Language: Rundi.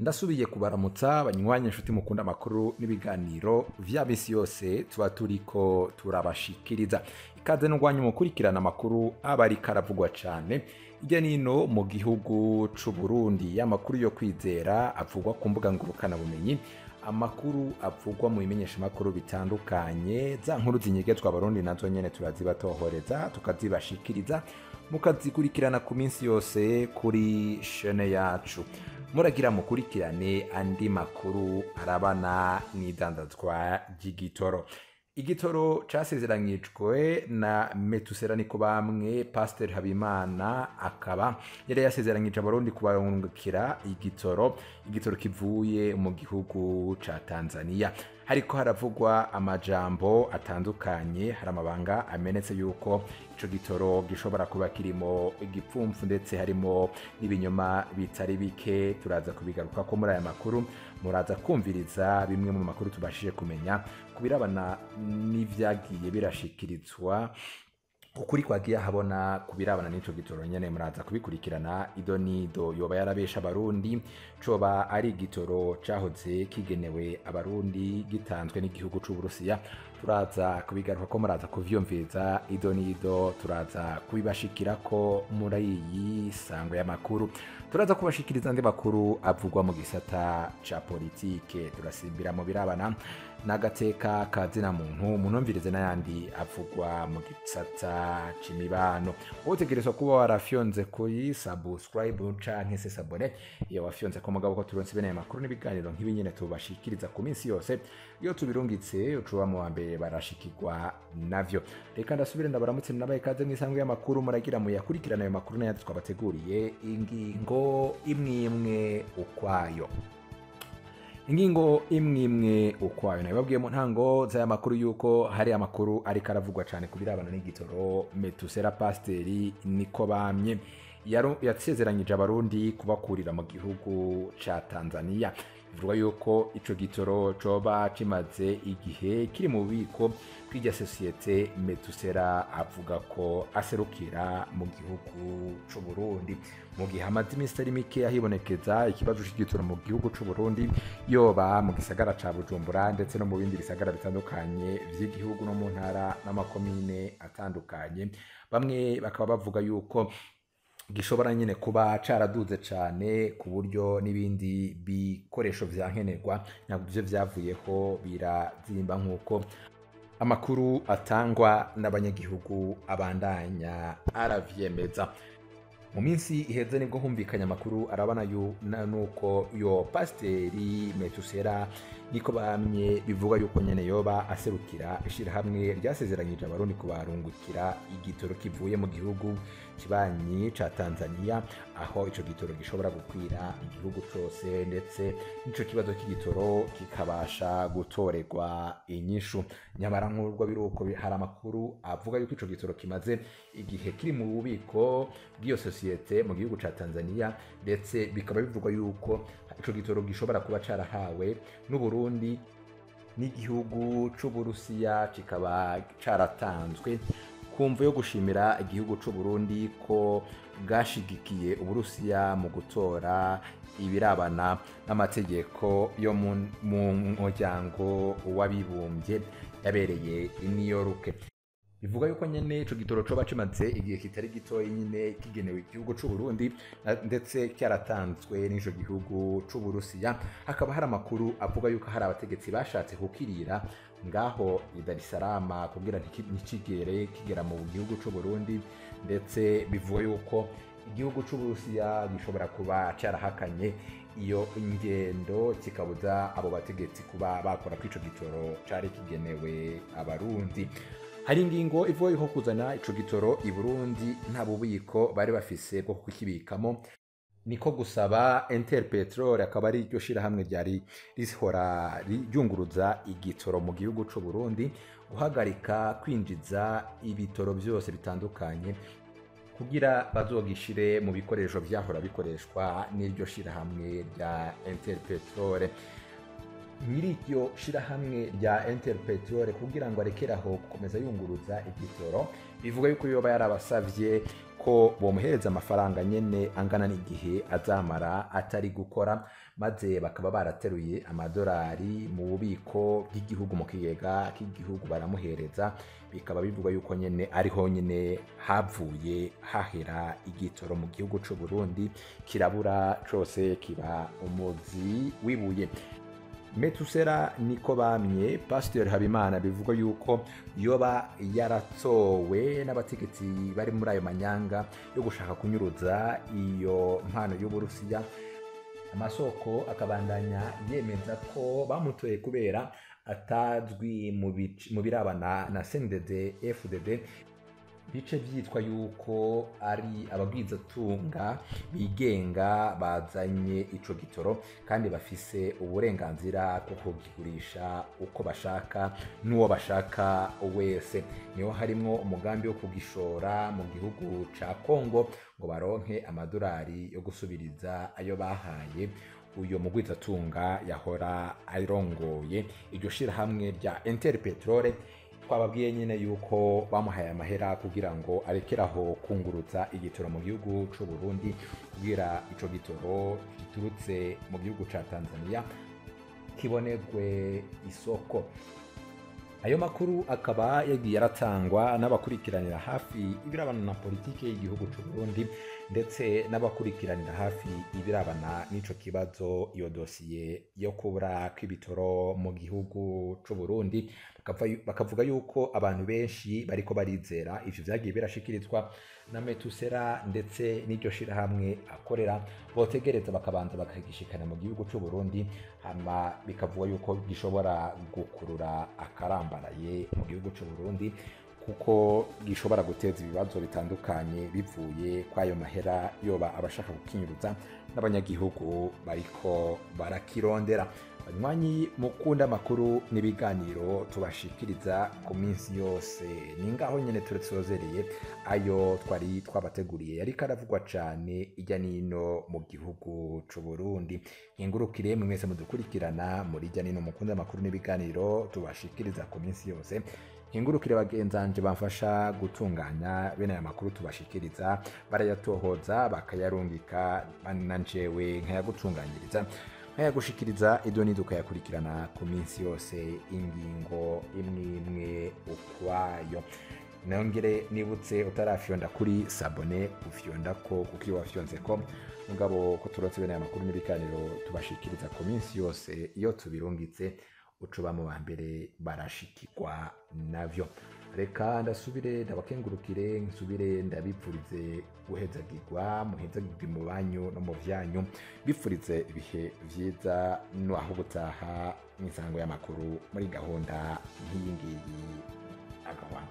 Ndasubiye kubaramutsa banywanyi, inshuti mukunda amakuru n'ibiganiro vya misi yose tuba turiko turabashikiriza. Ikaze n'urwanyu mukurikirana amakuru aba ariko aravugwa cane hirya nino mu gihugu c'u Burundi, amakuru yo kwizera avugwa ku mbuga ngurukanabumenyi, amakuru avugwa mu bimenyeshamakuru bitandukanye, za nkuru zinyegezwa Abarundi nazo nyene turazibatohoreza tukazibashikiriza, mukazikurikirana ku minsi yose kuri shene yacu. Muragira mukurikirane andi makuru arabana n'idandazwa ry'igitoro. Igitoro casezeranyijwe na Metusera niko bamwe Pasteur Habimana, akaba yari yasezeranyije Abarundi kubarungikira igitoro kivuye mu gihugu ca Tanzania. Hariko haravugwa amajambo atandukanye, hari amabanga amenetse yuko ico gitoro gishobora kuba kirimo igipfumfu ndetse harimo n'ibinyoma bitari bike. Turaza kubigaruka ko muri aya makuru, muraza kumviriza bimwe mu makuru tubashije kumenya ku birabana n'ivyagiye birashikirizwa, ukuri kwagiye ahabona ku birabana n'ico gitoro nyene. Muraza kubikurikirana ido nido. Yoba yarabesha Abarundi? Coba ari igitoro cahoze kigenewe Abarundi gitanzwe n'igihugu c'Uburusiya? Turaza kubigaruka ko, muraza kuvyumviriza ido nido, turaza kubibashikirako muri iyi sango y'amakuru. Turaza kubashikiriza andi makuru avugwa mu gisata ca politike, turasimbira mu birabana n'agateka ka zina muntu, munumvirize n'ayandi avugwa mu gisata c'imibano. Utegerezwa kuba warafyonze kuri subscribe canke se s'abonner. Iyo wafyonze ko mugabo ko turonse bene aya makuru n'ibiganiro nk'ibi nyene tubashikiriza ku minsi yose, iyo tubirungitse ucuba mu wa mbere barashikirwa navyo. Reka ndasubire ndabaramutse, nabaye ikaze mw'isango y'amakuru. Muragira muyakurikirana ayo makuru n'ayandi twabateguriye, ingingo imwe imwe ukwayo, ingingo imwe imwe ukwayo. Nabibabwiye mu ntango z'aya makuru yuko hari amakuru ariko aravugwa cyane ku birabana n'igitoro Metusera Pasiteri niko bamye yasezeranyije Abarundi kubakurira mu gihugu ca Tanzania. Bivugwa yuko ico gitoro coba kimaze igihe kiri mu bubiko bw'irya sosiyete Metusera avuga ko aserukira mu gihugu c'u Burundi. Mu gihe hamaze iminsi itari mike hibonekeza ikibazo c'igitoro mu gihugu c'u Burundi, yoba mu gisagara ca Bujumbura ndetse no mu bindi bisagara bitandukanye vy'igihugu no mu ntara n'amakomine atandukanye, bamwe bakaba bavuga yuko gishobora nyine kuba caraduze cane ku buryo n'ibindi bikoresho vya nkenerwa nabyo vyavuyeho birazimba, nk'uko amakuru atangwa n'abanyagihugu abandanya aravyemeza. Mu minsi iheze nibwo humvikanye amakuru arabana nuko yo Pasiteri Metusera niko bamye bivuga yuko nyene yoba aserukira ishirahamwe ryasezeranyije Abarundi kubarungukira igitoro kivuye mu gihugu kibanyi ca Tanzania, aho ico gitoro gishobora gukwira igihugu cose ndetse n'ico kibazo cy'igitoro kikabasha gutorerwa inyishu. Nyamara nk'urwo biruko, hari amakuru avuga yuko ico gitoro kimaze igihe kiri mu bubiko bw'iyo sosiyete mu gihugu ca Tanzania, ndetse bikaba bivugwa yuko ico gitoro gishobora kuba carahawe n'Uburundi n'igihugu c'Uburusiya, kikaba caratanzwe ku mvo yo gushimira igihugu c'Uburundi ko bwashigikiye Uburusiya mu gutora ibirabana n'amategeko yo mu muryango w'abibumbye yabereye i New York. Bivuga yuko nyene ico gitoro coba kimaze igihe kitari gitoyi nyine kigenewe igihugu c'u Burundi ndetse cyaratanzwe n'ico gihugu c'u Burusiya. Hakaba hari amakuru avuga yuko hari abategetsi bashatse kukirira ngaho i Dar es Salaam kugira ntikigere kigera mu gihugu c'u Burundi, ndetse bivuga yuko igihugu c'u Burusiya gishobora kuba carahakanye iyo ngendo, kikabuza abo bategetsi kuba bakora kw'ico gitoro cari kigenewe Abarundi. Hari ingingo ivuga yuko kuzana ico gitoro i Burundi nta bubiko bari bafise bwo kukibikamo, niko gusaba Interpetrol, akaba ari iryo shirahamwe ryari rihora ryunguruza igitoro mu gihugu c'u Burundi, guhagarika kwinjiza ibitoro byose bitandukanye kugira bazogishire mu bikoresho vyahora bikoreshwa n'iryo shirahamwe rya Interpetrol. Nyiri iryo shirahamwe rya Interpetrol, kugira ngo arekere aho gukomeza yunguruza igitoro, bivuga yuko yoba yarabasavye ko bomuhereza amafaranga nyene angana n'igihe azamara atari gukora, maze bakaba barateruye amadolari mu bubiko bw'igihugu mu kigega k'igihugu baramuhereza. Bikaba bivugwa yuko nyene ariho nyene havuye hahera igitoro mu gihugu c'u Burundi kirabura cose kiba umuzi wibuye. Metusera niko bamye Pasteur Habimana bivugwa yuko yoba yaratsowe n'abategetsi bari muri ayo manyanga yo gushaka kunyuruza iyo mpano y'Uburusiya. Amasoko akabandanya yemeza ko bamutoye kubera atazwi mu birabana na CNDD FDD, bice byitwa yuko ari abagwizatunga bigenga bazanye ico gitoro kandi bafise uburenganzira bwo kugigurisha uko bashaka n'uwo bashaka wese. Niho harimwo umugambi wo kugishora mu gihugu ca Kongo ngo baronke amadolari yo gusubiriza ayo bahaye uyo mugwizatunga yahora arongoye iryo shirahamwe rya Interpetrole. Twababwiye nyine yuko bamuhaye amahera kugira ngo arekeraho kungurutsa igitoro mu gihugu c'u Burundi, kugira ico gitoro giturutse mu gihugu ca Tanzania kibonerwe isoko. Ayo makuru akaba yagiye aratangwa n'abakurikiranira hafi ibirabana na politike y'igihugu c'u Burundi, ndetse n'abakurikiranira hafi ibirabana n'ico kibazo, iyo dosiye yo kubura kw'ibitoro mu gihugu c'u Burundi. Bakavuga yuko abantu benshi bariko barizera ivyo vyagiye birashikirizwa na Metusera ndetse n'iryo shirahamwe akorera, botegereza bakabanza bakagishikana mu gihugu c'u Burundi, hama bikavuga yuko gishobora gukurura akarambaraye mu gihugu c'u Burundi, kuko gishobora guteza ibibazo bitandukanye bivuye kwayo mahera yoba abashaka kukinyuruza n'abanyagihugu bariko barakirondera. Banywanyi mukunda amakuru n'ibiganiro tubashikiriza ku minsi yose, ni ngaho nyene turetsozereye ayo twari twabateguriye yariko aravugwa cane irya nino mu gihugu c'u Burundi. Nkengurukire mwese mudukurikirana muri irya nino mukunda amakuru n'ibiganiro tubashikiriza ku minsi yose. Nkengurukire bagenzanje bamfasha gutunganya bene aya makuru tubashikiriza, barayatohoza bakayarungika na njewe nkayagutunganyiriza nkayagushikiriza idoni tukayakurikirana ku minsi yose ingingo imwe imwe ukwayo. Nongere nibutse utarafyonda kuri sabone ufyonda ko kuko iyo wafyonze ko mugabo ko turotse bene aya makuru n'ibiganiro tubashikiriza ku minsi yose iyo tubirungitse ucuba mu bambere barashikirwa navyo. Reka ndasubire ndabakengurukire, nsubire ndabipfurize guhezagirwa, muhezagirwe mu banyu no mu vyanyu, bipfurize ibihe vyiza n'aho ubutaha mw'isango y'amakuru muri gahunda nk'iyi ngiyi. Agahwana.